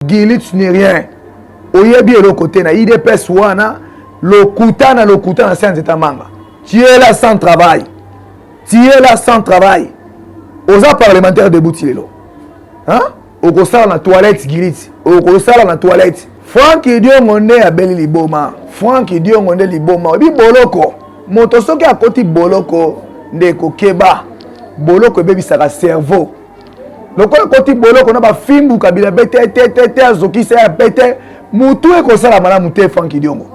Guily tu n'es rien. Oyebi eloko te na UDPS wana lokuta na lokuta na se ya nzeta manga. Tu es là sans travail. Tu es là sans travail. Oza parlementaire debout ti lelo. Hein? Okosala na toilette Guily. Okosala na toilette. Franck Diongo nde abeli liboma. Franck Diongo nde liboma. Oyebi boloko. Moto soki akoti boloko ndeko keba. Boloko ebebisaka cerveau. Lokola akoti boloko na bafimbu Kabila bete te te te azokisa ya bete mutu ekosala malamu te Franck Diongo.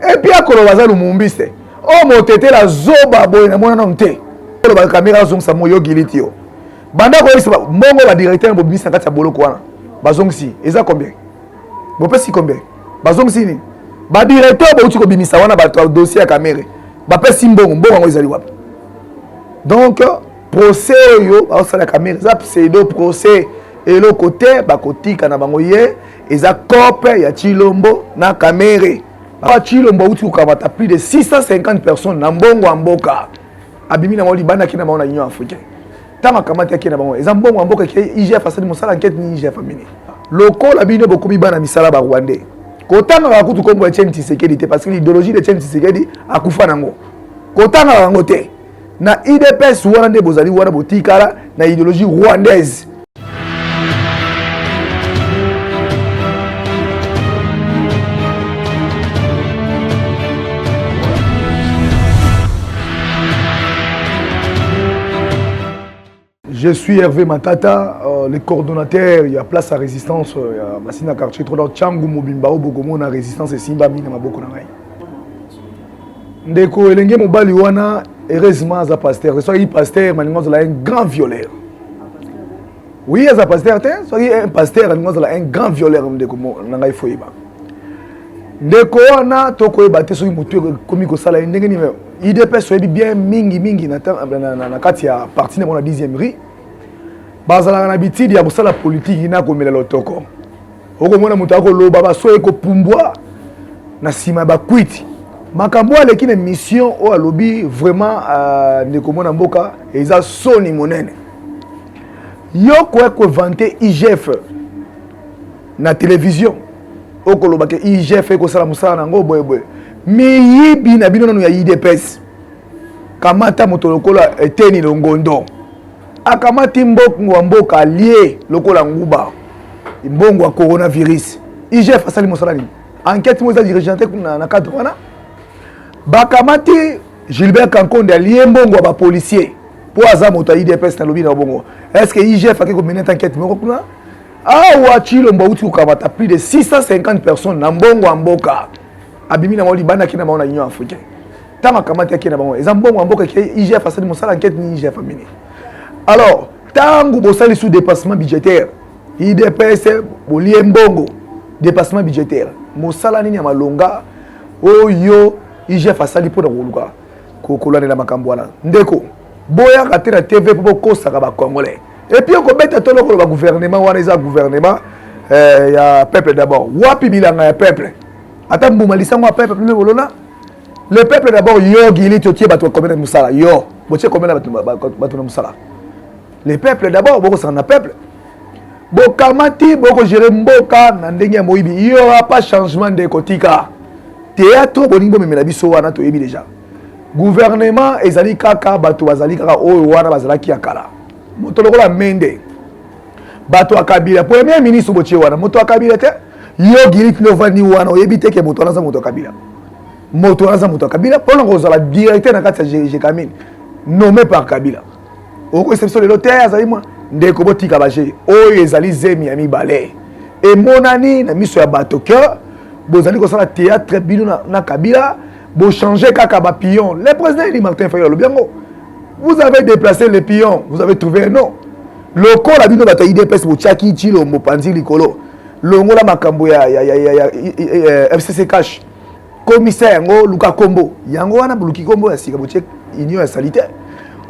Et puis akoloba aza lumumbiste. O motetela zoba boye na mona nanu te. Koloba kamera azongisa mo yo Giliti yo. Banda koyebisa mbongo ba directeur bobimisi na kati ya boloko wana. Bazongisi eza combien? Bopesi combien? Bazongisi nini? Ba directeur bouti kobimisa wana bato ya dossier ya Kamere. Bapesi mbongo, mbongo yango ezali wapi? Donc procès oyo baosala Kamere eza pseudo procès, eloko te, bakotika na bango ye eza cope ya Tshilombo na Kamere. Ba Tshilombo auti kokamata plus de 650 personnes na mbongo ya mboka, abimi na bango libanda, akei na bango na Union africaine. Ntango akamati akei na bango eza mbongo ya mboka, ekei IGF asali mosala enquête ni IGF amini. Lokola bino bokomi bana misala ba Rwandais, kotangaka kutu kombo ya Etienne Tshisekedi te, parce que l'idéologie de Etienne Tshisekedi akufa nango, kotangaka yango te na UDPS wana nde bozali wana, botikala na idéologie rwandaise. Je suis Hervé Matata, le coordonnateur ya Place à Résistance ya Masina quartier 3 dans Tshangu Mobimba oyo bokomona Résistance esimbami na maboko na ngai. Ndeko elenge mobali wana heureusement aza pasteur. Soki pasteur malingo azala un grand violeur. Oui, aza pasteur te, soki un pasteur alingo azala un grand violeur ndeko na ngai faut yeba. Ndeko wana tokoyeba te soki motu ekomi kosala ye ndenge nini. UDPS oyebi bien mingi mingi na kati ya parti na bango na 10e rue bazalaka na bitidi ya kosala politiki na komela lotoko. Okomona moto akoloba baso ekopumbwa na nsima ya bakwiti. Makambo aleki na mission oyo alobi vraiment ndeko mwana mboka eza soni monene. Yo koya koinvente IGF na télévision okoloba ke IGF ekosala mosala nango boye boye. Miyibi na bino nanu ya UDPS. Kamata moto lokola Eteni Longondo. Akamati mbongo ya mboka alie lokola nguba. Mbongo ya coronavirus. IGF asali mosala nini? Enquête mo eza dirigeante na cadre wana. Bakamati Gilbert Kankonde alie mbongo ya ba policier po aza moto ya UDPS na lobi na bongo. Est-ce que IGF ake ko mener enquête moko kuna? Awa Tshilombo auti kokamata plus de 650 personnes na mbongo ya mboka, abimi na bango libanda, akei na bango na Union africaine. Ntango akamati akei na bango eza mbongo ya mboka, ekei IGF asali mosala enquête ni IGF amini. Alors ntango bosali sous dépassement budgétaire, UDPS bolie mbongo dépassement budgétaire, mosala nini ya malonga oyo IGF asali mpona koluka kolandela makambo wana? Ndeko boyaka te na TV mpo bokosaka ba Congolais. Et puis okobeta tolo koloba gouvernement wana eza gouvernement ya peuple d'abord. Wapi bilanga ya peuple? Ata mbuma lisango ya peuple bino bolona. Le peuple d'abord yo Gili totie bato combien na mosala? Yo botie combien na bato na mosala? Le peuple d'abord bokosaka na peuple. Bokamati bokogere mboka na ndenge ya moyibi. Il y aura pas changement ndeko tika. Théâtre bolingi bomemela biso wana toyebi déjà. Gouvernement ezali kaka bato bazali kaka oyo wana bazalaki ya kala. Moto lokola Mende, bato ya Kabila, premier ministre botie wana moto ya Kabila te. Yo Gili Kilovani wana oyebi te ke moto wana aza moto ya Kabila. Moto wana aza moto ya Kabila mpona kozala directeur na kati ya Gécamines nommé par Kabila. Okoyesa biso lelo te azali mwa ndeko botika baje oyo ezali zemi ya mibale. Emonani na miso ya bato ke bozali kosala théâtre bino na Kabila, bochanger kaka ba pion. Le président Eli Martin Fayulu alobi yango. Vous avez déplacé les pions, vous avez trouvé un nom. Lokola bino bato ya UDPS botiaki Tshilombo panzi likolo. Longola makambo ya FCC cash. Commissaire yango luka kombo. Yango wana boluki kombo ya sika botie union ya salite.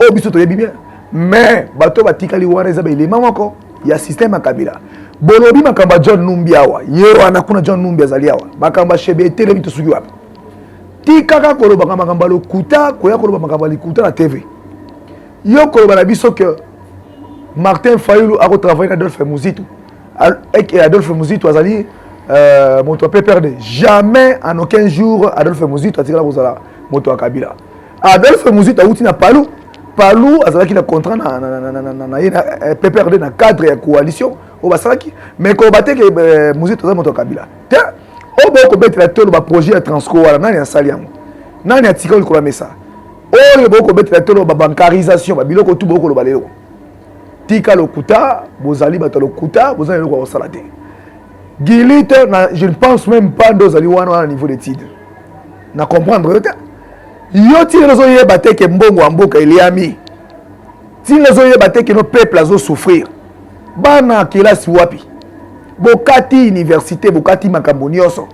Oyo biso toyebi bien. Mais bato batikali wana eza ba élément moko ya système ya Kabila. Bolobi makambo ya John Numbi awa. Ye wana kuna John Numbi azali awa. Makambo ya Chebe etelemi tosuki wapi? Tikaka kolobaka makambo ya lokuta, koya koloba makambo ya likuta na TV. Yo koloba na biso que Martin Fayulu akotravaille na Adolphe Muzito. Adolphe Muzito azali moto ya PPRD. Jamais en aucun jour Adolphe Muzito atikala kozala moto ya Kabila. Adolphe Muzito awuti na Palu. Palu azalaki na contrat na ye na PPRD na cadre ya coalition oyo basalaki, mais koloba te ke Muzito aza moto ya Kabila te. Oyo bokobetela tolo, baprojet ya Transco wana, nani asali yango? Nani atika likolo ya mesa? Oyo bokobetela tolo, babancarisation, babiloko tu bokoloba lelo, tika lokuta. Bozali bato ya lokuta, boza na eloko ya kosala te. Gilite na, je ne pense même pas nde ozali wana wana niveau d'étude na comprendre yo te. Yo ntina ozoyeba te ke mbongo ya mboka eliami, ntina ozoyeba te ke no peuple azosouffrir. Bana kelasi wapi? Bokati université, bokati makambo nyonso,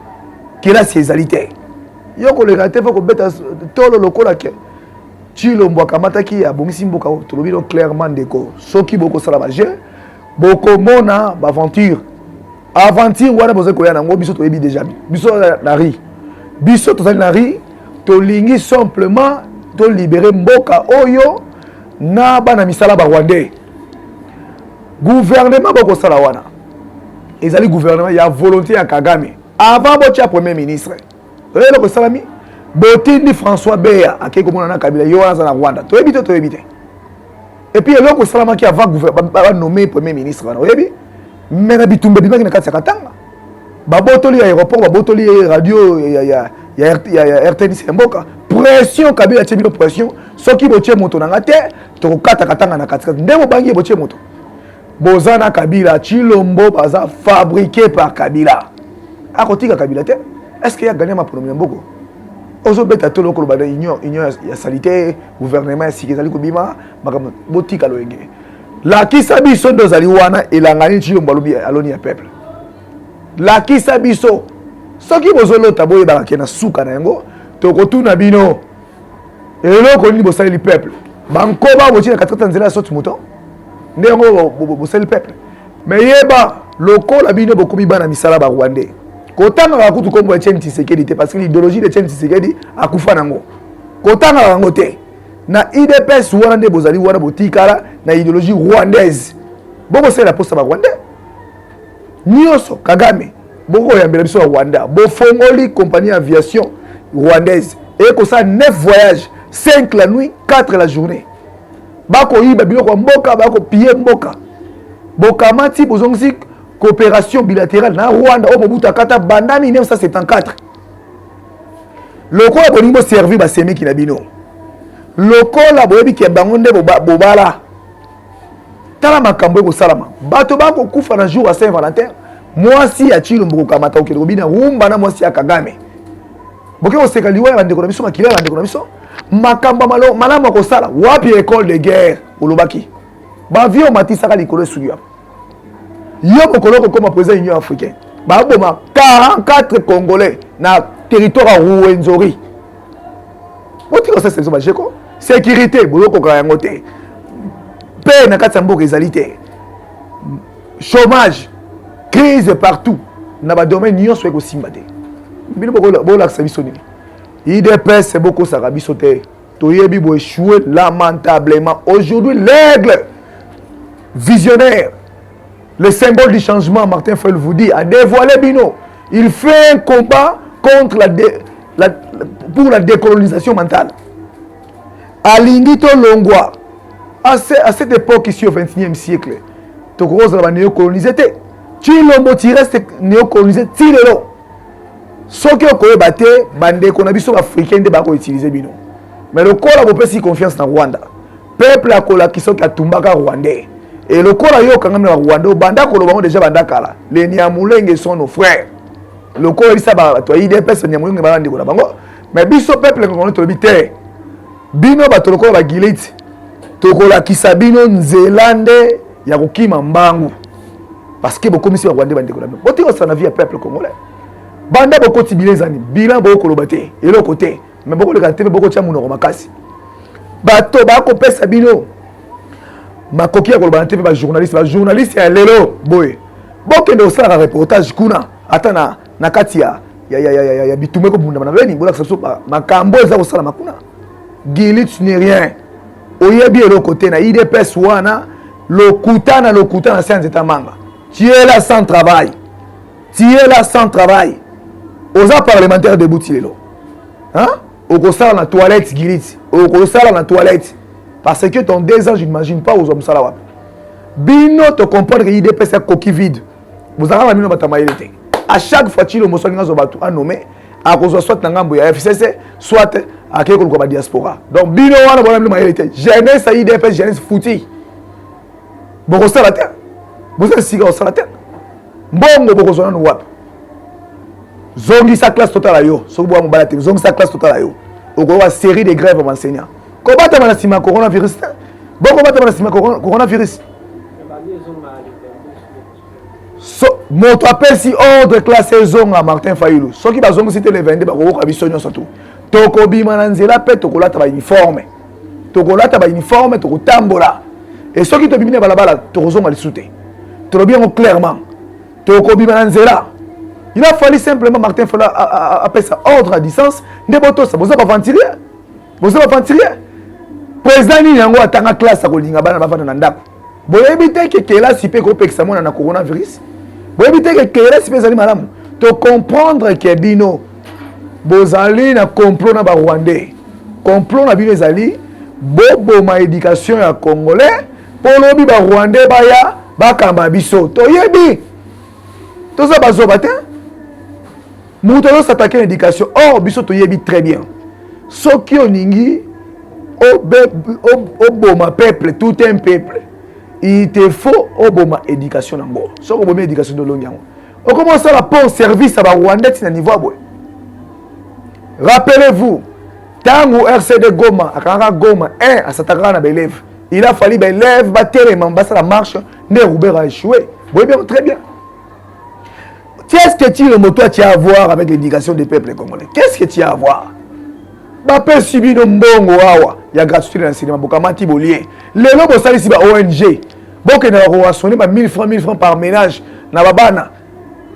kelasi ezali te. Yo koleka te, fo kobeta tolo lokola ke Tshilombo akamataki, abongisi mboka. Tolobi no clairement, ndeko, soki bokosala bajeu, bokomona baaventure. Aventure wana bozali koya nango, biso toyebi déjà. Biso na ri, biso tozali na ri, tolingi simplement tolibérer mboka oyo na bana misala barwandais. Gouvernement bokosala wana ezali gouvernement ya volonté ya Kagame. Avant botia premier ministre, oyo eloko esalami, botindi François Beya akei komona na Kabila. Ye wana aza na Rwanda, toyebi te, toyebi te. Et puis eloko esalamaki avant banommer premier ministre wana, oyebi, me na bitumba ebimaki na kati ya Katanga, babotoli ya aéroport, babotoli radio ya RTNC ya mboka. Pression, Kabila atie bino pression: soki botie moto na nga te, tokokata Katanga na katikati. Nde bobangi ye, botie moto. Boza na Kabila. Tshilombo baza fabriqué par Kabila, akotika Kabila te. Est ce que ya gagné maponomi ya mboka? Ozobeta tolo, okoloba na union ya salité, gouvernement ya sika ezali kobima, makambo. Botika loyenge. Lakisa biso nde ozali wana elanga nini Tshilombo alobi aloni ya peuple. Lakisa biso. Soki bozolota, boyebaka ke na suka na yango tokotuna bino eloko nini bosaleli peuple. Bankoba botie na katikati ya nzela ya soti moto, nde yango bosaleli peuple. Mais yeba, lokola bino bokomi bana misala barwandais, kotangaka kutu nkombo ya Etienne Tshisekedi te, parce que l'idéologie de Etienne Tshisekedi akufa nango. Kotangaka yango te na UDPS wana nde bozali wana, botikala na idéologie rwandaise. Bokosalela mposa barwandais nyonso. Kagame, bokoyambela biso ya Rwanda. Bofongoli compagnie aviation rwandaise, ekosala 9 voyages, 5 la nuit, 4 la journée. Bakoyiba biloko ya mboka, bakopiller mboka. Bokamati, bozongisi coopération bilatérale na Rwanda oyo Mobutu akata banda 1974. Lokola bolingi boservir basemeki na bino, lokola boyebi ke bango nde bobala, tala makambo ekosalama. Bato bakokufa na jour ya Saint Valentin. Mwasi ya Tshilombo kokamata, kokende kobina rumba na mwasi ya Kagame. Boke koseka liwa ya bandeko na biso, makila ya bandeko na biso. Makambo malamu ya kosala wapi? École de guerre olobaki, baavion omatisaka likolo esuki wapi? Yo mokolo kokoma président Union africaine, baboma 44 Congolais na territoire ya Ruwenzori. Botika kosalisa biso bajeko. Sécurité bozokoka yango te, mpe na kati ya mboka ezali te. Chômage, crise partout na badomaine nyonso, ekosimba te. Bino bolakisa biso nini? UDPS, bokosaka biso te, toyebi boéchoué lamentablement. Aujourd'hui, l'aigle visionnaire, le symbole du changement, Martin Fayulu vous dit, a dévoilé bino. Il fait un combat contre la, dé, la pour la décolonisation mentale. Alingi tolongwa à cette époque ici au 21e siècle. Tokozala ba néocolonisé te. Tshilombo, tu restes néocolonisé ti lelo. Soki okoyeba te, bandeko na biso baafricain nde bakoutiliser bino. Mais lokola bopesi confiance na Rwanda, peuple akolakisa soki atumbaka rwandais. E lokola yo okangami na barwandais, obanda koloba ngo déjà banda kala: les Nyamulenge sont nos frères. Lokola oyebisa bato ya UDPS, Nyamulenge bana ndeko na bango. Mais biso peuple congolais tolobi te. Bino bato lokola bagiliti, tokolakisa bino nzela nde ya kokima mbangu, parce que bokomisi barwandais bandeko na bino. Botika kosala na vie ya peuple congolais. Banda bokoti, bilan ezani? Bilan bokoloba te, eloko te. Me bokoleka te, mpe bokotia monoko makasi. Bato bakopesa bino makoki ya koloba na te. Mpe bajournaliste, bajournaliste ya lelo boye, bokende kosalaka reportage kuna, ata na kati ya bitumba ekobundama na beni, bolakisa biso makambo eza kosalama kuna. Gili, tu n'es rien, oyebi eloko te na UDPS wana. Lokuta na lokuta na se ya nzete manga. Tu es là sans travail, tu es là sans travail. Oza parlementaire debout ti lelo, hein? Okosala na toilette, Giliti, okosala na toilette, parce que ton 2 ans, je n'imagine pas ozwa mosala wapi. Bino tocomprendre que UDPS ya coquille vide. Bozalaka na bino bato ya mayele te. À chaque fois Tshilombo soki azwa bato anommer, akozwa soit na ngambo ya FCC, soit akei koluka badiaspora. Donc bino wana bona bino mayele te. Jeunesse ya UDPS, jeunesse futi, bokosala te, boza esika kosala te. Mbongo bokozwa nanu wapi? Zongisa classe, totala yo. Soki boya mobala te, zongisa classe, totala yo. Okoyoka série de grève baenseignant. Kobatama na nsima ya coronavirus te, bokobatama na nsima ya coronavirus. So, moto apesi ordre classe ezonga, Martin Fayulu. Soki bazongisi te le 22, bakokoka biso nyonso tu tokobima na nzela mpe tokolata bauniforme, tokolata bauniforme, tokotambola. E soki tobimi na balabala, tokozonga lisusu te. Tolobi yango clairement, tokobima na nzela. Il a fallu simplement Martin Fayulu apesa ordre à distance nde botosa. Boza baaventurier, boza baaventurier. Président nini yango atanga classe akolinga bana bavanda na ndako? Boyebi te ke kelasi mpe ekopekisa mwana na coronavirus? Boyebi te ke kelasi mpe ezali malamu? Tocomprendre ke bino bozali na complot na Barwandais. Complot na bino ezali boboma éducation ya Congolais mpo lobi Barwandais baya bakamba biso. Toyebi, toza bazoba te. Moto azos'attaquer na éducation, or biso toyebi très bien, soki olingi oboma peuple, tout un peuple, il te faut oboma éducation nango. Soki obomi éducation, dolongi yango. Okoma osala pont service ya Barwandais ntina niveau ya boye. Rappelez-vous, ntango RCD Goma akangaka Goma 1, as'attaquaka na baélève. Il a fallu baélève batelema, basala marche nde Ruberwa a échoué. Boyebi yango très bien. Qu'est-ce que tu, le moto, tu as à voir avec l'éducation du peuple congolais? Qu'est-ce que tu as à voir? Bapesi bino mbongo awa ya gratuité na enseignement, bokamati, bolie. Lelo bosalisi ba ONG, bokende bakorationner ba 1000 francs, 1000 francs par ménage na babana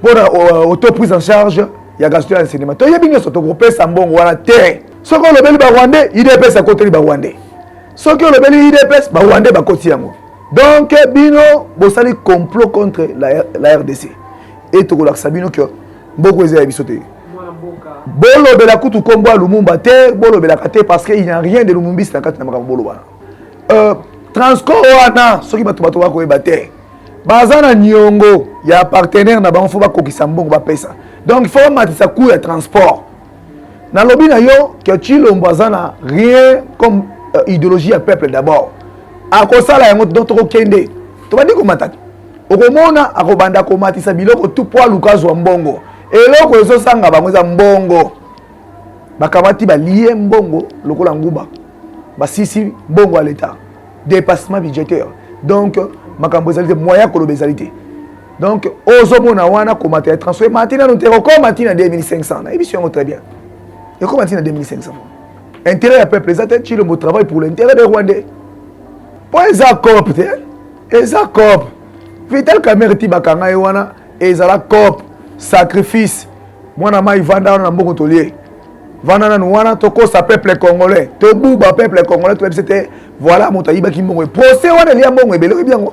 mpona auto prise en charge ya gratuité ya enseignement. Toyebi nyonso, tokopesa mbongo wana te. Soki olobeli Barwandais, UDPS akoteli Barwandais. Soki olobeli UDPS, Barwandais bakoti yango. Donc bino bosali complot contre la RDC e tokolakisa bino ke mboko eza ya biso te. Bolobela kutu nkombo ya Lumumba te, bolobelaka te, parce que il n'y a rien de lumumbiste na kati na makambo bolobana. Transco wana, soki bato bakoyeba te, baza na niongo ya partenaire na bango, faut bakokisa mbongo bapesa. Donc il faut bamatisa coût ya transport. Nalobi na yo ke Tshilombo aza na rien comme idéologie ya peuple d'abord. Akosala yango. Donc tokokende, tobandi komata, okomona akobanda komatisa biloko tu po aluka azwa mbongo. Eloko ezosanga bango eza mbongo. Bakamati, balie mbongo lokola nguba, basisi mbongo ya l'État, dépassement budgétaire. Donc makambo ezali te, moyen koloba ezali te. Donc ozomona wana komata ya transport emati nanu te, ekokoma ntina 2500. Nayebi si yango très bien, ekoma ntina 2500. Intérêt ya peuple eza te. Tshilombo travaille pour l'intérêt des Rwandais, mpo eza coop te, eza coop. Vital Kamerhe ti bakanga ye wana, ezala coop, sacrifice. Mwana mai, vanda wana na mbongo tolie, vanda nanu wana. Tokosa peuple congolais, tobuba peuple congolais, toyebisi te voilà moto ayibaki mbongo. Procès wana elia mbongo ebele, oyebi yango,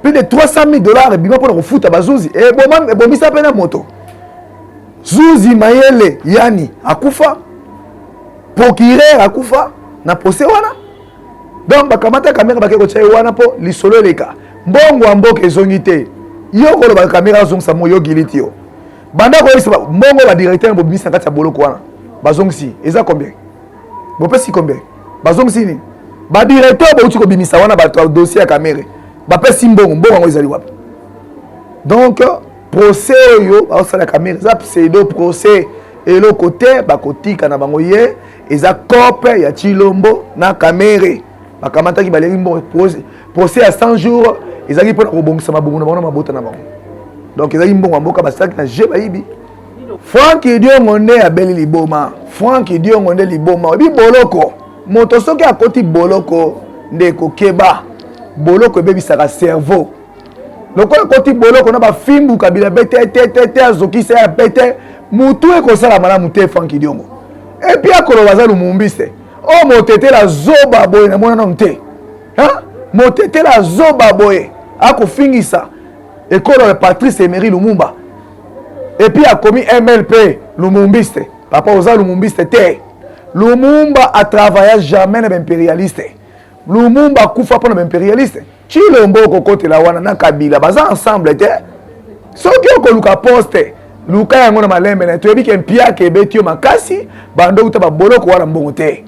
plus de 300 000 $ ebima mpona kofuta bazuzi. Ebomisa mpe na moto. Zuzi mayele yani akufa, procureur akufa na procès wana. Donc bakamata Kamerhe, bake kotia ye wana mpo lisolo eleka. Mbongo ya mboka ezongi te. Yo koloba Kamerhe azongisa mo, yo Giliti, yo banda koyebisa mbongo badirecteur bobimisi na kati ya boloko wana, bazongisi eza combien? Bopesi combien? Bazongisi nini? Badirecteur bauti kobimisa wana, bato ya dossier ya Kamerhe, bapesi mbongo, mbongo yango ezali wapi? Donc procès oyo baosala Kamerhe eza pseudo procès, eloko te. Bakotika na bango ye, eza coop ya Tshilombo na Kamerhe. Bakamataki, balengi mbongo. Procès ya 100 jours ezalaki mpona kobongisa mabongo na bango na mabota na bango. Donc ezalaki mbongo ya mboka, basalaki na je bayibi. Frank Diongo nde abeli liboma. Frank Diongo nde liboma. Oyebi boloko, moto soki akoti boloko nde ekokeba. Boloko ebebisaka cerveau. Lokola akoti boloko na bafimbu Kabila bete te te te, azokisa ya bete, mutu ekosala malamu te. Frank Diongo et puis akoloba aza lumumbiste. Oyo motetela zoba boye, namona nanu te. Motetela zoba boye akofingisa. Ekolo ya Patrice Emery Lumumba. Et puis akomi MLP lumumbiste. Papa oza lumumbiste te. Lumumba a travailla jamais na ba impérialiste. Lumumba akufa mpo na ba impérialiste. Tshilombo okokotela wana na Kabila baza ensemble te. Soki okoluka poste luka yango na malembe na toyebi ke mpiaka ebeti yo makasi bando uta baboloko wana mbongo te.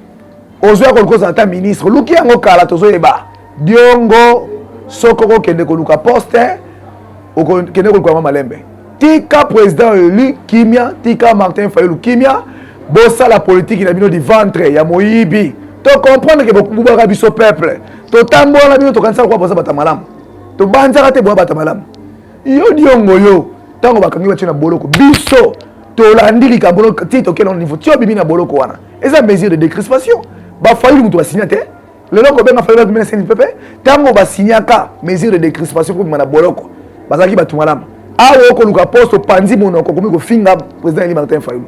Ozoya koluka ozala ata ministre oluki yango kala tozoyeba diongo soki okokende koluka poste okokende koluka yango malembe. Tika président élu kimia, tika Martin Fayulu kimia, bosala politiki na bino du ventre ya moyibi. To comprendre ke bobubaka biso peuple, totambola na bino tokanisaka kwa boza bata malamu, tobanzaka te boya bata malamu. Yo diongo yo ntango bakangi batie na boloko, biso tolandi likambo ti tokende na niveau ti obimi na boloko wana, eza mesure de décrispation. Bafayulu moto basinya te lelo kobenga Fayulu abimi na CNPP. Ntango basinyaka mesure de décrispation kobima na boloko, bazalaki bato malamu. Awa okoluka poste, opanzi monoko, okomi kofinga président élu Martin Fayulu.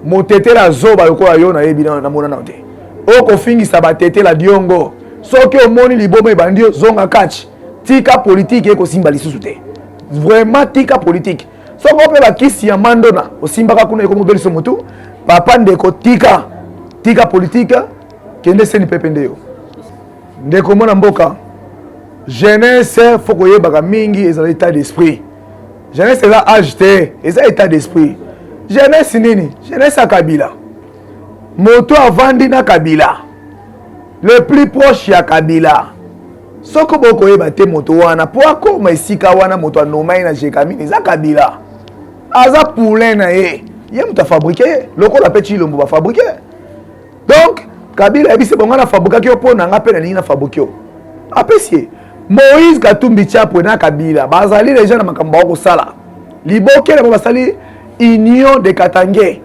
Motetela zoba lokola yo nayebi namona nao te. Okofingisa batetela diongo, soki omoni liboma ebandi yo, zonga kati, tika politike, ekosimba lisusu te. Vraiment, tika politike. Soki mpe bakisi ya mandona osimbaka kuna ekomobeliso motu, papa ndeko, tika, tika politike, kende seni pepe nde yo ndeko. Mwana mboka, jeunesse faut koyebaka mingi ezala état d'esprit. Jeunesse eza age te, eza état d'esprit. Jeunesse nini? Jeunesse ya Kabila. Moto avandi na Kabila, le plus proche ya Kabila, soki bokoyeba te moto wana mpo akoma esika wana, moto anoma ye na Gécamines eza Kabila. Aza poulain na ye, ye moto afabriquer ye lokola mpe Tshilombo bafabriquer. Donc Kabila ayebisi bongo: nafabrikaki yo mpo na nga mpe nalingi nafabriquer yo. Apesi ye Moïse Katumbi Chapwe na Kabila. Bazali deja na makambo bakosala liboke na bango, basali union de Katangais,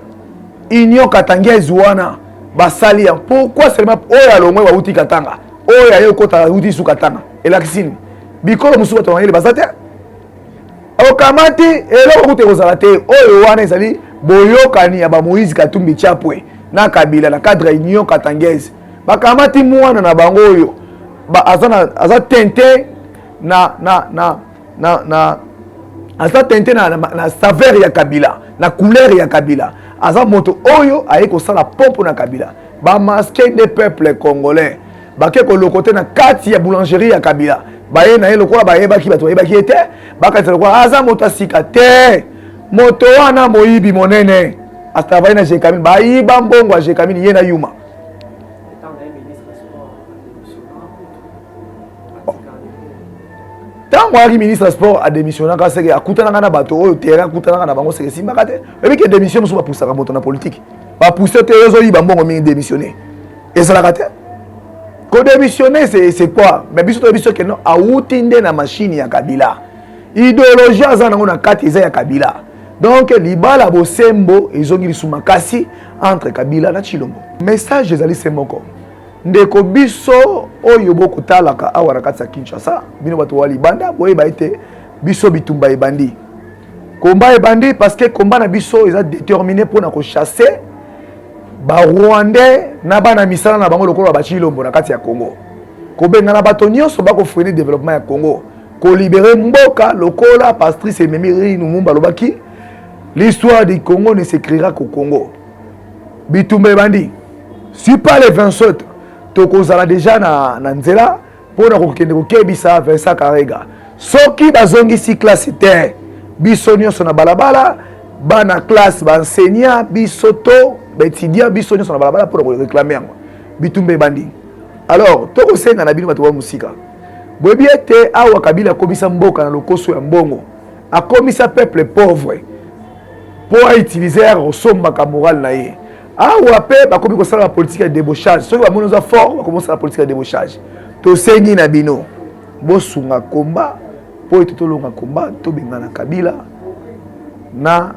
union katangaise wana basali ya pourquoi seulement oyo alongwe bauti Katanga, oyo aye okota auti su Katanga? Elakisi nini? Bikolo mosusu bato mayele baza te. Okamati eloko kuta ekozala te. Oyo wana ezali boyokani ya bamoïse Katumbi Chapwe na Kabila na cadre ya union katangaise. Bakamati mwana na bango oyo aza, na, aza teinté na aza teinté na saveur ya Kabila, na couleur ya Kabila. Aza moto oyo aye kosala pompe na Kabila. Bamasquer nde peuple congolais, bake koloko te na kati ya boulangerie ya Kabila. Baye na ye lokola bayebaki, bato bayebaki ye te, bakanisa lokola aza moto asika te. Moto wana moyibi monene, atravailler na Gécamines, bayiba mbongo ya Gécamines, ye na Yuma. Ntango na ye ministre ya sport, adémissionnaka kutu, atikali. Ntango ayaki ministre ya sport, adémissionnaka. Seke akutanaka na bato oyo terrain akutanaka na bango, seke esimbaka te. Oyebi ke démission mosusu bapusaka moto na politike, bapuse te, ozoyiba mbongo mingi, démissionner ezalaka te. Kodémissionner, c'est quoi? Mais biso toyebi soki no awuti nde na machine ya Kabila, idéologie aza nango na kati eza ya Kabila. Donc libala bosembo ezongi lisu makasi entre Kabila na Tshilombo. Message ezali se moko, ndeko. Biso oyo bokotalaka awa na kati ya Kinshasa, bino bato wa libanda, boyeba ete biso bitumba ebandi, komba ebandi, parce que komba na biso eza déterminé mpona kochasser barwandais na bana misala na bango lokola bachilombo na kati ya Congo, kobengana bato nyonso bakofreiner développement ya Congo, kolibérer mboka lokola Patrice Emery Lumumba alobaki: "L'histoire du Congo ne s'écrira qu'au Congo." Bitumba ebandi. Si pas le 27, tokozala déjà na nzela mpona kokende kokebisa Vincent Karega. Soki bazongisi classe te, biso nyonso na balabala, bana classe, baenseignant, biso to baétudiant, biso nyonso na balabala mpona koréclamer yango. Bitumba ebandi. Alors tokosenga na bino bato ba mosika, boyebi ete awa Kabila akomisa mboka na lokoso ya mbongo, akomisa peuple pauvre mpo autiliser ya kosombaka morale na ye. Awa mpe bakomi kosala bapolitique ya débauchage. Soki bamoni oza fort, bakomi kosala politique ya débauchage. Tosengi na bino bosunga komba mpo ete tolonga komba, tobengana Kabila na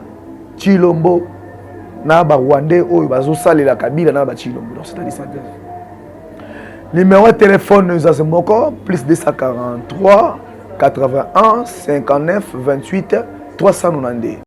Tshilombo na barwandais oyo bazosalela Kabila na bachilombo. Donc c'est-à-dire ça, numéro ya téléphone eza moko: plus 243 81 59 28 392.